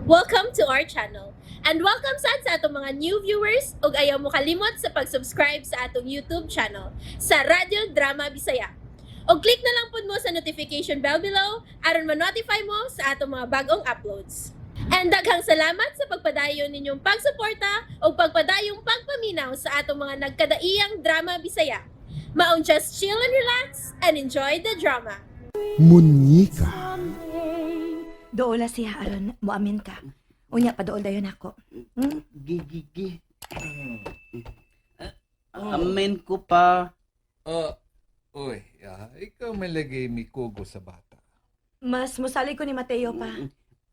Welcome to our channel. And welcome sad sa atong mga new viewers ug ayaw mo kalimot sa pag-subscribe sa atong YouTube channel sa Radyo Drama Bisaya. Og click na lang pud mo sa notification bell below aron ma-notify mo sa atong mga bagong uploads. And daghang salamat sa pagpadayon ninyong pagsuporta ug pagpadayong pagpaminaw sa atong mga nagkadaiyang drama Bisaya. Maong just chill and relax and enjoy the drama. Munyika. Doola siya aron moamin ka. Unya padool dayon ako. Gi, gi, gi. Amen ko pa. Ah, uy, ikaw may lagay mi kugo sa bata. Mas musalig ko ni Mateo pa.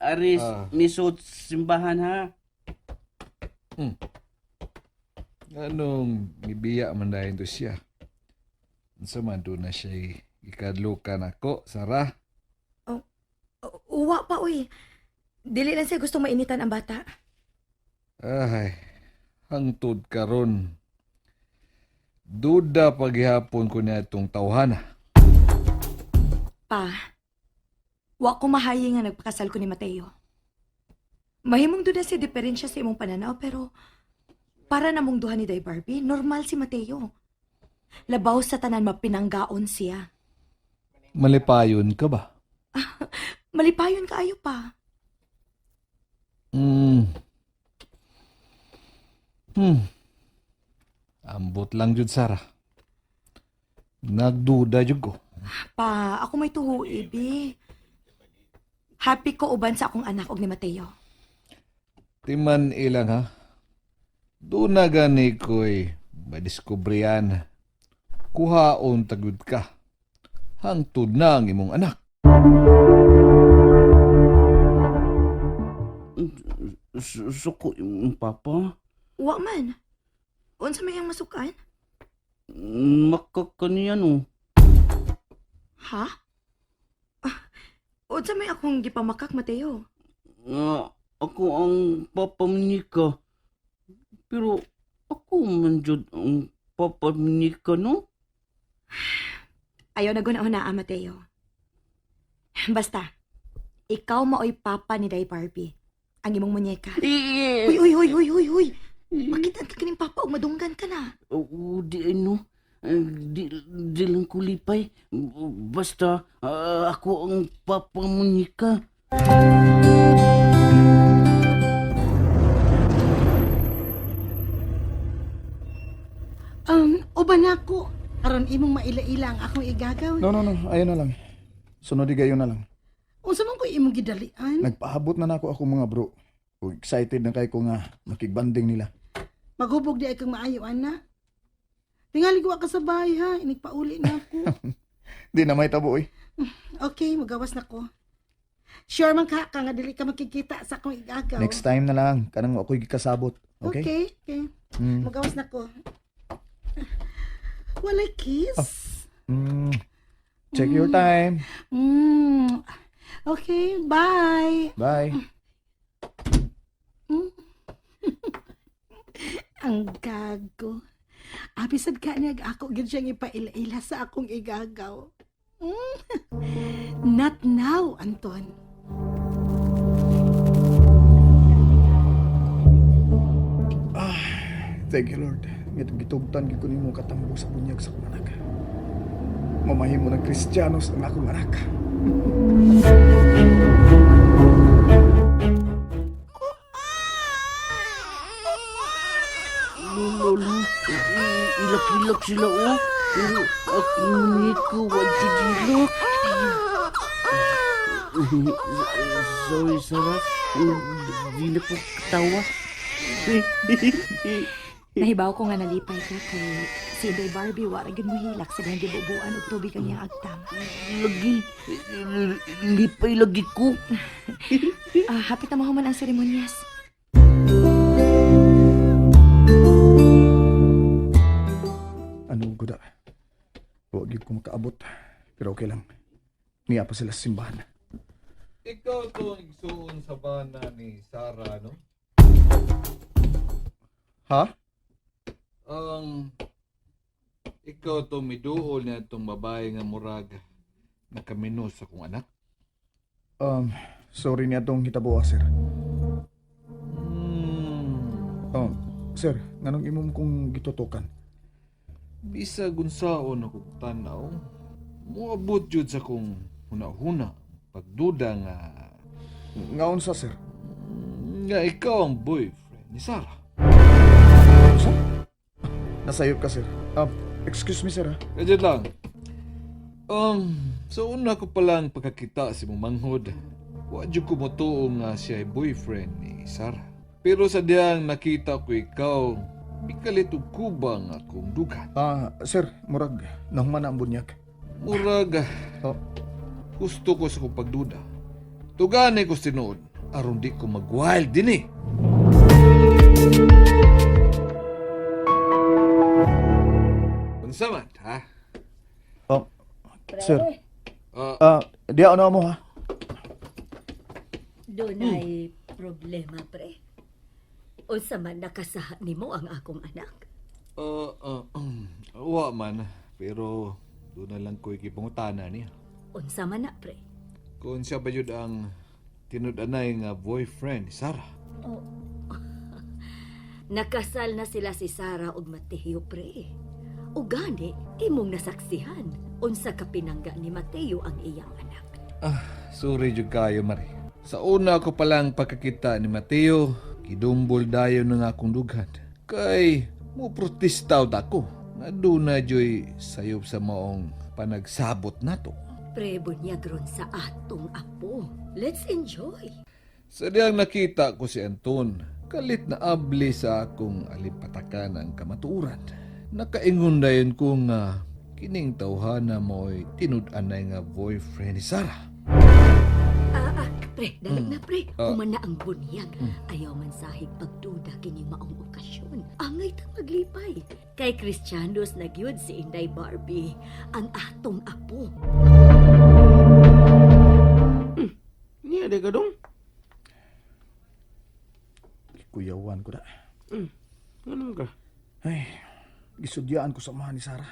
Aris, Ah. misot simbahan ha. Anong mibiya man dahil to siya? Unsa man doon na siya ikadlukan ako, Sarah? Uwa pa uy. Dili lang siya gusto mainitan ang bata. Ay, hangtod karon. Duda paghihapon ko niya itong tawhana. Pa, wa ko mahayi nga nagpakasal ko ni Mateo. Mahimong doon na siya diferensya sa imong pananaw pero para namong duha ni Day Barbie, normal si Mateo. Labaw sa tanan mapinanggaon siya. Malipayon ka ba? Malipayon kaayo pa. Hmm. Hmm. Ambot lang jud, Sarah. Nagduda jud ko. Pa, ako may tuho, ibi. Happy ko uban sa akong anak og ni Mateo. Timan ilang ha. Doon na gani ko'y madiskubriyan. Kuhaon tagud ka. Hangtod na ang imong anak. Suko yung papa. Wa man. Unsa may ang masukan? Makakaniya no. Ha? Ah, unsa may akong gipamakak, Mateo? Nga, ako ang papa ni ka. Pero ako man jud ang papa ni ka no. Ayaw na guna ah, Mateo. Basta, ikaw maoy papa ni Day Barbie. Ang imong munyeka. Uy, uy, uy, uy, uy, uy. Makitaan ka kaning papa og madunggan ka na. Oo, di ano. Di, di lang ko lipay. Basta ako ang papa ni ka. Uban na ako. Aron imong maila-ila ang akong igagaw. No, no, no. Ayun na lang. Sunod gayon na lang. Unsa man ko imong gidalian? Nagpaabot na nako ako mga bro. Ug excited na kay ko nga makigbanding nila. Maghubog di ay kang maayo ana. Tingali ko ka sa bahay ha, inigpauli na ako. Di na may tabo eh. Okay, magawas na ko. Sure man ka ka nga dili ka makikita sa akong igagaw. Next time na lang kanang ako'y gikasabot. Okay? Okay, okay. Magawas na ko. Walay kiss. Check your time. Okay, bye. Bye. Ang gago. Abi sad ka niya ako gid siyang ipaila-ila sa akong igagaw. Not now, Anton. Thank you, Lord. Ngatong gitugtan gyud ko nimo katambo sa bunyag sa akong anak. Mamahimo ng Kristiyanos ang akong anak. Lolo, ilak-ilak sila oh. Pero ako ni ko wajid ilak. Sorry, Sarah. Di na ko katawa. Nahibaw ko nga nalipay ka kay si Day Barbie wa ra gyud mohilak sa diyang gibubuan og tubig ang iyang agtang. Lagi, lipay lagi ko. Ah, hapit na mahuman ang seremonyas. Ano guda? Wa gyud ko makaabot. Pero okay lang. Niya pa sila sa simbahan. Ikaw tong igsuon sa bana ni Sarah, no? Ha? Ang ikaw to miduol na itong babae nga murag nakaminos sa akong anak. Sorry niya tong hitabo, sir. Oh, sir, nganong imong kong gitutukan? Bisag unsaon ako tanaw, moabot jud sa kong huna-huna, pagduda nga Ngaon sa, sir? nga ikaw ang boyfriend ni Sarah. Sir? Nasayop ka, sir. Excuse me, sir, ha? Kajad lang. Sa una ko palang pagkakita si mong manghod, wa jud ko motuo nga siya ay boyfriend ni Sarah. Pero sa diyang nakita ko ikaw, mikalit og kubang akong dugan. Ah, sir, murag, nahuman na ang bunyag. Murag, Oh, gusto ko sa kong pagduda. Tugani ko sinuod, aron di ko mag-wild din eh. Unsa man, ha? oh, sir. Ah, Ah, di ako na mo, ha? Dunay problema, pre. Unsa man nakasaha nimo ang akong anak? Wa man, pero doon na lang ko ikipangutana niya. Unsa man na, pre? Kung siya ba yun ang tinud-anay nga boyfriend ni Sarah. Oh. Nakasal na sila si Sara ug Mateo, pre. O gani, imong nasaksihan unsa ka pinangga ni Mateo ang iyang anak. Ah, sorry jud kayo, Mari. Sa una ko palang pagkakita ni Mateo, kidumbol dayon ng akong dughan. Kay, mo protesta ako. Nga doon na joy sayop sa maong panagsabot nato. Pre, bunyag ron sa atong apo. Let's enjoy. Sa diyang nakita ko si Anton, kalit na abli sa akong alimpatakan ang kamatuoran. Nakaingon dayon ko nga kining tawhana mo'y tinud-anay nga boyfriend ni Sarah. Ah, ah, pre, dalag na pre. Ah. Human na ang bunyag. Ayaw man sahig pagduda kini maong okasyon. Angay tang maglipay. Kay Cristianos na gyud si Inday Barbie, ang atong apo. Niya di ka dong. Kuyawan ko na. Ano ka? Ay, gisudyaan ko sa amahan ni Sarah.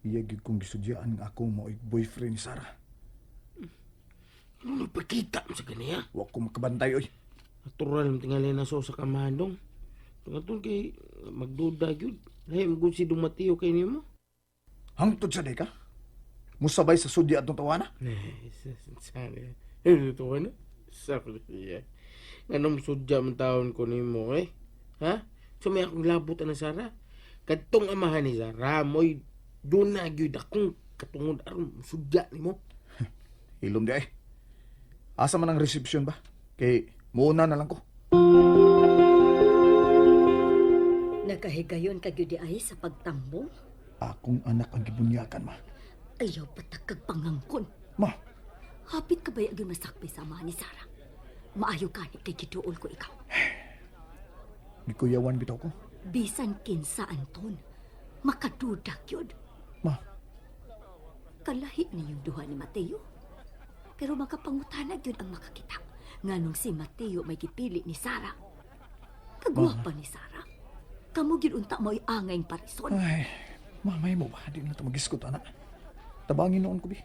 Iya gyud kong gisudyaan nga ako mao'y boyfriend ni Sarah. Ano nagpakita mo sa kaniya? Wa ko makabantay, oy. Natural mo tingali na so sa kamahan dong. Tungatun kay magduda gyud. Lahi mo gud si Dong Mateo kay nimo. Hangtod sa day ka? Musabay sa sudya atong tawana? Sana. Ito na. Sabi niya. Nganong sudya man taon ko nimo eh? Ha? So may akong labot ana Sara. Kadtong amahan ni Sara mo'y duna gyud akong katungod aron sudya nimo. Hilom di ay. Asa man ang reception ba? Kay muuna na lang ko. Nakahigayon ka gyud di ay sa pagtambong. Akong anak ang gibunyakan, ma. Ayaw patakag pangangkon. Ma, Hapit ka ba yung masakpi sa amahan ni Sara? Maayo gani kay giduol ko ikaw. gikuyawan bitaw ko. Bisan kinsa Anton, makaduda gyud. Ma, Kalahi niyong duha ni Mateo. Pero makapangutana gyud ang makakita. Nganong si Mateo may gipili ni Sara. Kagwapa ni Sara. Kamo gyud unta mo'y angay parison. ay, ma, may mo ba? Di na ito magiskot, anak. Tabangin noon ko, bi.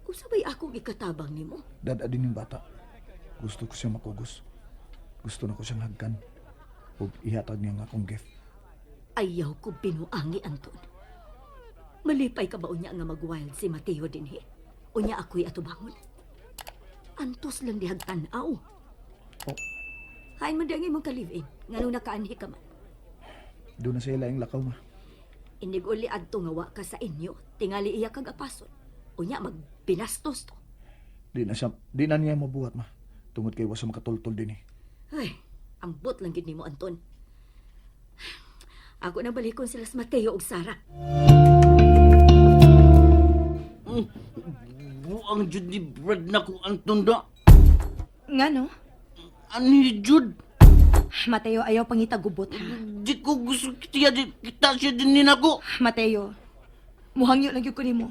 Usa ba'y akong ikatabang nimo? Dada din yung bata. Gusto ko siya makugos. Gusto na ko siyang hagkan. Ug ihatag niya ang akong gift. Ayaw ko binuangi, Anton. Malipay ka ba unya nga mag-wild si Mateo dinhi? Unya ako'y atubangon. Antos lang dihag tan-aw. Oh. Hain man di ang imong ka-live-in. Nganong nakaanhi ka man. Doon na sa ila yung lakaw, ma. Inig-uli adto nga wa ka sa inyo. Tingali iya kag apason. Unya magbinastos to. Di na siya, di na niya mabuhat, ma. Tungod kay wa siya makatultol din eh. Ay, ambot lang gid nimo Anton. Ako na balikon sila sa Mateo ug Sara. Buang jud ni Brad na ko Anton da. Nga no? Ani jud? Mateo, ayaw pangita gubot ha. Di ko gusto kita di, kita siya din ni nako. Mateo, muhangyo lang gyud ko nimo.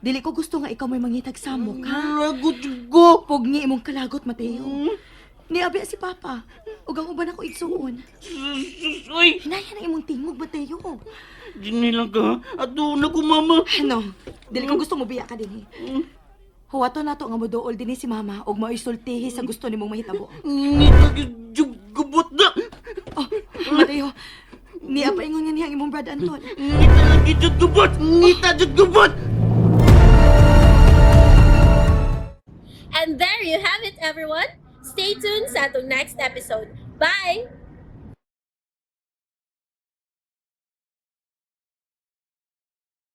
Dili ko gusto nga ikaw may mangitag samok, ha? Lagot jud ko. Pugni imong kalagot, Mateo. Niabi si Papa. Ug ang uban ako igsuon. Sus, oy. Hinaya na imong tingog, Mateo. Dini lang ka. Ato na ko mama. Ano? Dili ko gusto mobiya ka dinhi. Huwato nato nga moduol dinhi si Mama ug mao'y sultihi sa gusto nimong mahitabo. Ngita gyud jud gubot na. imong Brad Anton. Ngita lagi jud gubot! Ngita jud gubot! And there you have it, everyone. Stay tuned sa atong next episode. Bye!